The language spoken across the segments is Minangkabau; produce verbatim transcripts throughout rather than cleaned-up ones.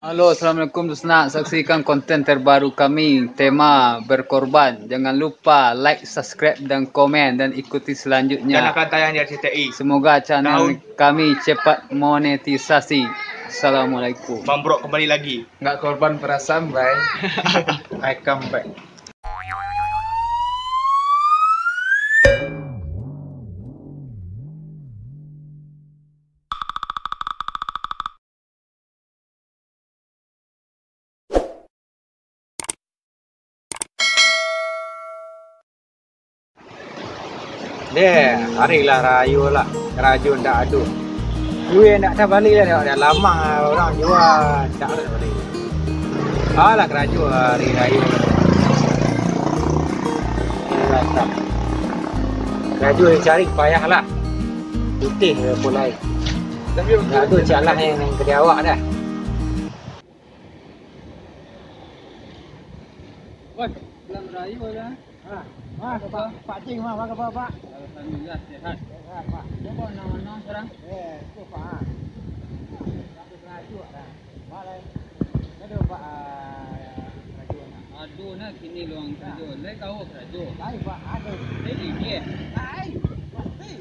Halo, assalamualaikum, Dusnak. Saksikan konten terbaru kami, tema berkorban. Jangan lupa like, subscribe, dan komen, dan ikuti selanjutnya. Dan akan tayang di R C T I. Semoga channel kami cepat monetisasi. Assalamualaikum. Bang Brok kembali lagi. Nggak korban perasaan, bye. I come back. Deh, harilah rayo lah, karajo ndak ado. Duit ndak tabali lah, dah lamang urang jua, ndak tabali. Alah, karajo hari rayo. Karajo cari payah lah. Pitih pulai. Ndak ado cak lah nan ka di awak dah. Wah, bulan rayo lah. Ha, ha, Pak, Pak Jing, mah, apa kabar, Pak? Alhamdulillah, sehat. Sehat, Pak. Cubo nang-nang sekarang. Eh, tu, Pak, ha. Sampai karajo dah. Mak lai. Aduh, Pak, ah, karajo nak. Aduh, nak kini luang karajo. Lai kawa karajo. Lai, Pak, ada. Lai lagi, eh? Lai, pasti.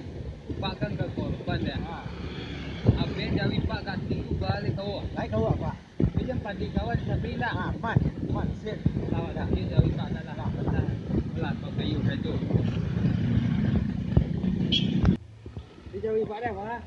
Pak kan ka korban, dah. Ha. Abih jawi Pak ganti ubah lai kawa. Lai kawa, Pak. Pinjam padi kawan sapi indak? Ah, man, man, sip. Lawak dah. Dia jauh tak dah lah. Lah, lah. Lah, kau kayu dah tu. Dia jauh ipak dah, Pak.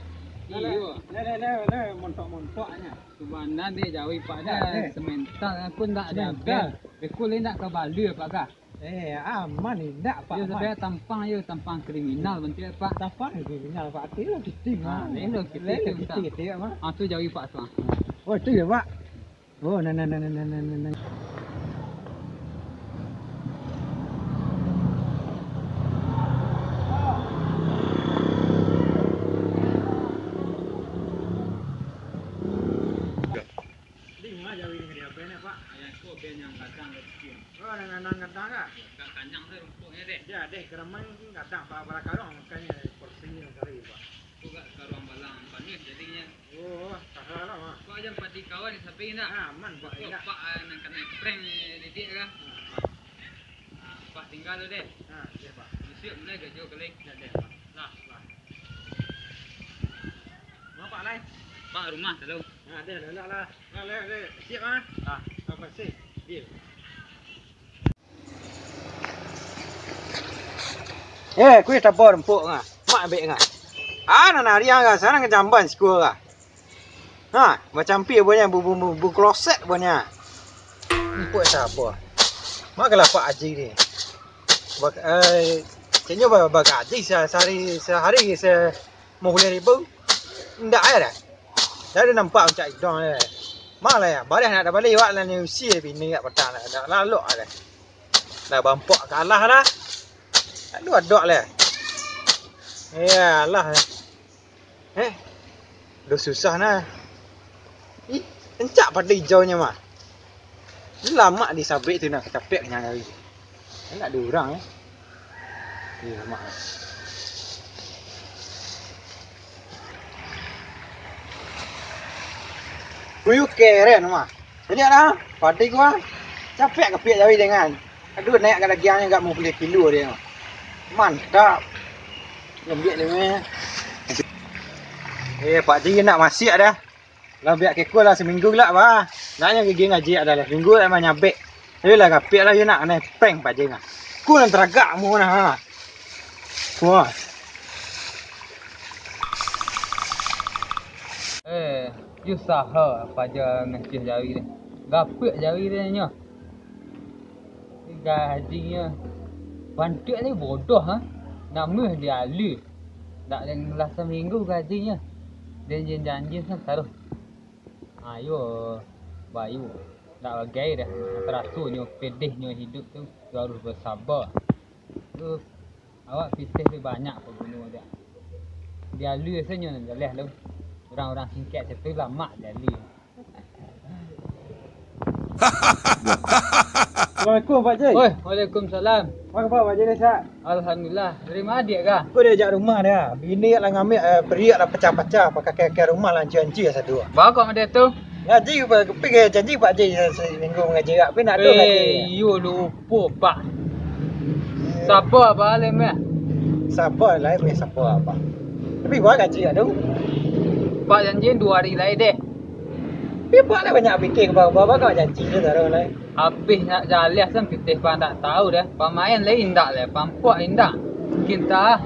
Iyo. Lah, lah, lah, lah, montok-montoknya. Subhanallah, dia jauh ipak dah. Ah, eh. Semental pun tak ada. Semental. Beko lain nak ke Bali apa kah? Eh, aman indak, Pak? Yo, aman. Sampai tampang yo, tampang kriminal bantuak, Pak. Tampang kriminal, Pak. Ati lo kiting, ah, ah. Lain lo kiting, lain lo kiting, kiting, Pak. Ah, tu jauh, Pak, tu, ah. Oh, itu ya, Pak. Oh, nah, nah. Di ma jawi ni, di apa ni, Pak? Ayah ko ben yang kadang kecil. Oh, nan, nan, nan kadang kah? Agak kanyang tu rumputnya deh. Ya, deh, keramang kadang, Pak, balakaruang makanya porsi yang kali, Pak. Ko agak karuang balang panuh jadinyo. Oh, salah lah, Mak. Ko aja padi kawan di samping indak? Aman, Pak, indak. Pak, ah, nan kanai prank didik kah? Ah, Pak tinggal dulu deh. Ah, iya, Pak. Bisuak mulai gajo kali. Ya, deh, Pak. Lah, lah. Ma Pak lai? Pak rumah tadi. Ah, deh, deh, lah, lah. Lah, lah, lah. Siap, ah? Ah. Apa sih? Deal. Eh, kuih tabor empuk ngah. Mak ambek ngah. Ah, nan ariang ngah, sanang kejamban sikua ngah. Ha, bacampik buahnya, bu, bu, bu, bu kloset buahnya. Empuk sabar. Mak kelapak aji ni. Bak-, eh, caknyo ba-, bagaji se-, sehari, sehari se-, limo puluah ribu. Indak ai dah. Dah ado nampak uncak idong ai. Malah ya, bareh nak tabali wak lah ni usia bini kat patang dah. Dah lalok ai dah. Dah bampok kalah dah. Aduh, adok lah. Ya Allah. Eh. Dah susah nah. Ih, encak pada ijaunyo mah. Ni lamak disabik tu nah, kacapek kenyang hari. Ni nak ada urang, eh. Ni lamak. Kuyu keren mah. Jadi nah, padi gua capek kepiak jawi dengan. Aduh, naik ka dagiangnyo agak mau puluah kilo dia. Mantap. Lembik dia mah. Eh, Pak Ji nak masiak dah. Lah biak keko lah seminggu lah, bah. Naknyo gigi ngaji adalah seminggu lah manyabek. Tapi lah gapiak lah, yo nak kanai prank Pak Ji nah. Ku nan teragak mu nah, ha. Wah. Eh, yo saha Pak Ji ngeceh jawi ni. Gapiak jawi dia nyo. Gajinyo. Bantuak ni bodoh, ha. Namuah dialu. Dak den lah saminggu gajinyo. Den janji-janji san taruih. Ayo, bayu. Dak bagai dah. Tarasonyo pedehnyo hidup tu, yo harus basaba. Tu, awak pitih tu banyak paguno dak. Dialu sajo nan jaleh tu. Urang-urang singkek situ lamak dialu. Assalamualaikum, Pak Ji. Oi, waalaikumsalam. Apa khabar, Pak Ji, ni sihat? Alhamdulillah. Dari ma diak kah? Ko diajak rumah dia. Bini lah ngamik, eh, periak lah pacah-pacah, pakai kaki rumah lah ancia-ancia sado. Ba kok model tu? Ngaji, pi ka janji Pak Haji saminggu mangaji, tapi ndak ado ngaji. Eh, iyo, lupo, Pak. Saba, Abah, lai mah. Saba, lai mah, saba, Abah. Tapi, Abah, gaji ado. Pak janji duo ari lai deh. Tapi, Abah lah banyak pikir, Abah, Abah, Abah kan janji tu taruih lai. Abih nak jaleh san pitih, Pak, ndak tahu deh. Pamain lai indak lai, pampuak indak. Kinta.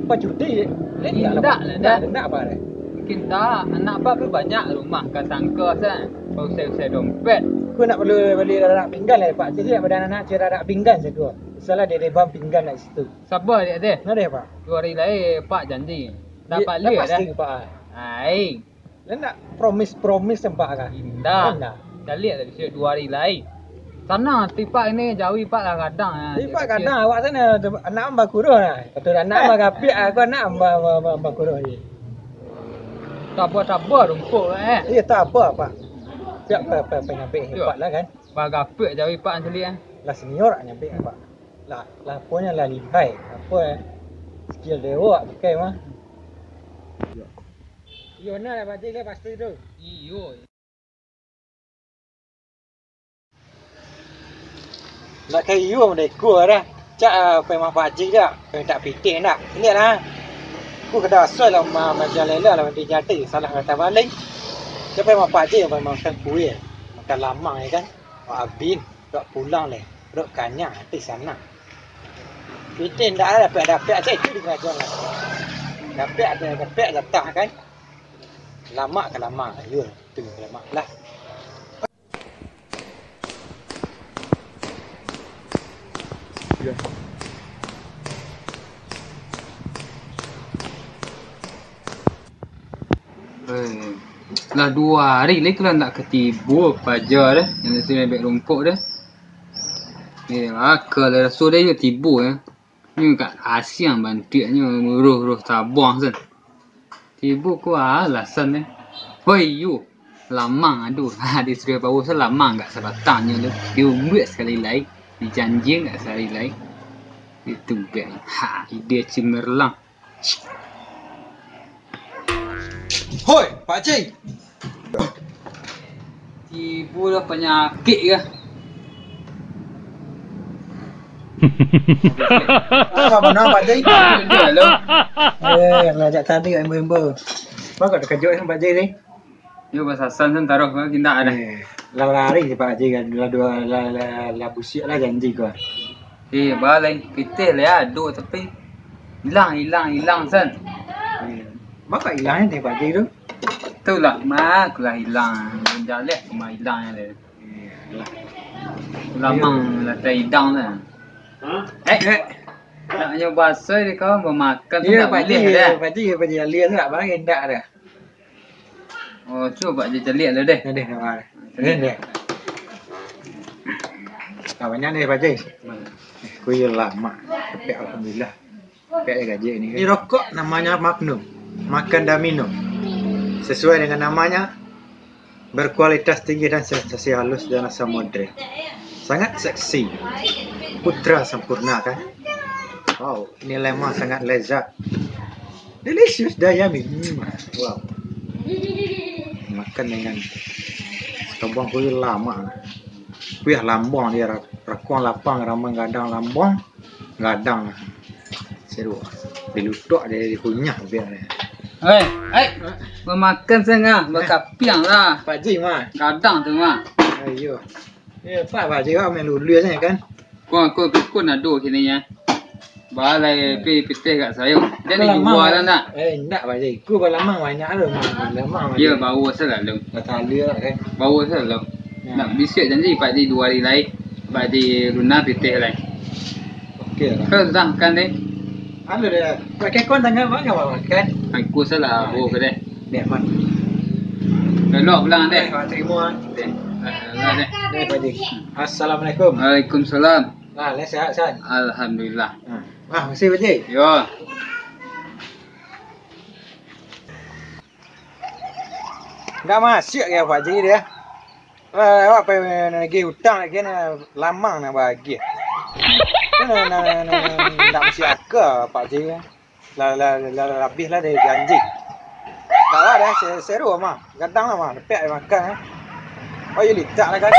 Pajudi, eh, indak lah, dah. Indak, indak apa deh. Kinta, anak Pak tu banyak rumah ka tangka san. Usai-usai dompet. Ko ndak paralu bali rarak pinggan lai, Pak. Jadi, badan anak cuma rarak pinggan sajo. Salah dek bang pinggan nak situ. Saba dek deh. Nah deh, Pak. Duo ari lai, Pak janji. Dapat liek dah. Pasti, Pak. Ai. Lah ndak promis-promis nampak kan? Indak. Indak. Caliak lah bisuak duo ari lai. Sanang ati Pak ini, jawi Pak lah gadang, ah. Jadi Pak gadang awak sana, anak hamba kuruh lah. Kata anak hamba gapiak, aku anak hamba, hamba, hamba, hamba kuruh je. Tabah-tabah rumput, eh. Iya, tabah, Pak. Siap, Pak, Pak, Pak, nyampe hebat lah kan. Bagapiak jawi Pak caliak, eh. Lah senior nyampe, Pak. Lah, lah, aponyo lah lihai. Apo, eh? Skill dewa pakai mah. Iyo, nah, lah, Pak Haji, lah, pasti tu. Iyo. Ndak ka iyo, merdeka dah. Cak, ah, pai mah Pak Haji dah. Pai tak pitih ndak. Liek lah. Ku kada asal lah, ma-, macam lela lah, mandi jadi. Salah kata balik. Siapa mah Pak Haji, pai makan kuih. Makan lamang, ya kan? Wak abin. Dok pulang leh, dok kanyang ati sanang. Pitih ndak lah dapek-dapek, cak itu di karajo lah. Dapek, dapek datang kan. Lamak ka lamak, yo, tu lamak lah. Eh, lah duo ari lai kalau ndak ka tibo paja deh, nan si mebek rungkok deh. Eh, aka lah raso deh yo tibo yo. Nyo kak asiang bantuaknyo, roh-roh tabuang san. Tibo ko alasan deh. Hoi yo, lamang ado. Ha, di Surabaya san lamang gak sabatang nyo tu. Diumbuak sakali lai, dijanjian gak sakali lai. Itu gak. Ha, ide cemerlang. Hoi, Pak Cing. Tibo lah panyakik kah? Apa nama Pak Cing? Dia lo. Eh, lah jak tadi kat imbo-imbo. Bang, kau terkejut kan Pak Cing ni? Yo, basasan san taruh, kan, indak ado. Eh, lah lari je Pak Haji kan, lah duo, lah, lah, lah busiak lah janji ko. Eh, balai pitih lah ado, tapi ilang, ilang, ilang san. Eh, baa ilang teh Pak Haji tu? Tu lah, mak lah ilang, jaleh cuma ilang je. Eh, lah. Lamang lah taidang tu. Eh, eh. Nak nyo baso di kau bamakan tu. Iyo, Pak Haji, Pak Haji, Pak Haji, alias tu nak barang indak dah. Oh, cubo Pak Haji caliak lah deh. Dah deh, dah. Dah deh. Kawannya deh, Pak Haji. Kuih lama. Tapi alhamdulillah. Kayak gaji ini. Ini rokok namanya Magnum. Makan Damino. Sesuai dengan namanya, berkualitas tinggi dan sensasi halus dan asam modern. Sangat seksi. Putra sempurna kan? Wow, ini lemang sangat lezat. Delicious dan yummy. Hmm. Wow. Makan dengan sekabang kuih lama. Kuih lambang dia, ra-, rakuang lapang, ramang gadang lambang, gadang. Seru. Dilutok dia, dikunyah biar dia. Hei, hei. Bamakan sangah, bakapiang lah. Pak Haji mah. Gadang tu mah. Ayo. Eh, Pak, Pak Haji awak main lulus saja kan? Kau, kau pikun ado kini ya. Balai pi pitih gak sayau. Jadi jual lah nak. Eh, indak Pak Haji. Ku balamang banyak tu. Balamang. Ya, bawa selalu. Batalua lah kan. Bawa selalu. Ya. Nak bisuak janji Pak Haji duo hari lai. Pak Haji lunak pitih lai. Oke lah. Kau sudah makan deh. Anu deh. Pakai kon tangan makan, makan. Aku salah, oh, deh. Dek man. Elok pulang deh. Terima. Deh. Deh, Pak Haji. Assalamualaikum. Waalaikumsalam. Nah, lai sehat, San? Alhamdulillah. Nah. Ah, makasih, Pak Haji. Yo. Ndak masuk ya, Pak Haji, dia. Eh, awak pai nagih utang lagi, nah, lamang nak bagih. Nah, nah, nah, nah, nah, ndak masuk akal, Pak Haji. Lah, lah, lah, lah, habis lah dari janji. Kalah dah, se-, seru mah. Gadang lah mah, dapek makan, eh. Oh, iyo, litak lah kan.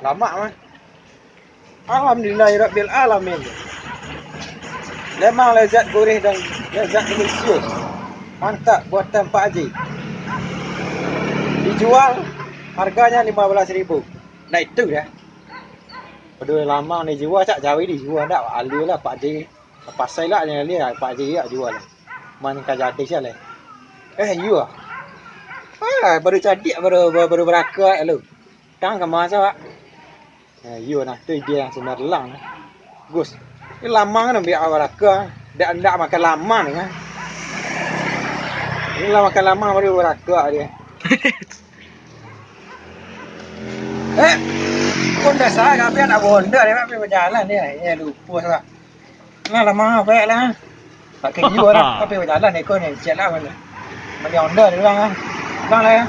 Lamak mah. Alhamdulillahirabbil alamin. Memang lezat gurih dan lezat delicious. Mantap buatan Pak Haji. Dijual harganya lima belas ribu. Nah, itu dah. Aduh, lamang dijual, cak jawi dijual dak. Alih lah Pak Haji. Pasai lah, alih Pak Haji lah jual. Man ka jadi sia lah. Eh, iyo. Ah, baru cadiak, baru, baru, baru barakak lu. Tang ka masa, Pak. Eh, iyo nah, tu idea yang cemerlang. Gus, ni lamang kan ambiak barakak. Dak, dak makan lamang ni kan. Ni lah makan lamang baru barakak dia. Eh, pun dah salah, tapi anak bonda dia, tapi berjalan dia. Ya, lupa lah. Nah, lamang apa lah. Pakai iyo lah, tapi berjalan iko ni, siap lah. Beli Honda dia orang lah. Bang lah ya.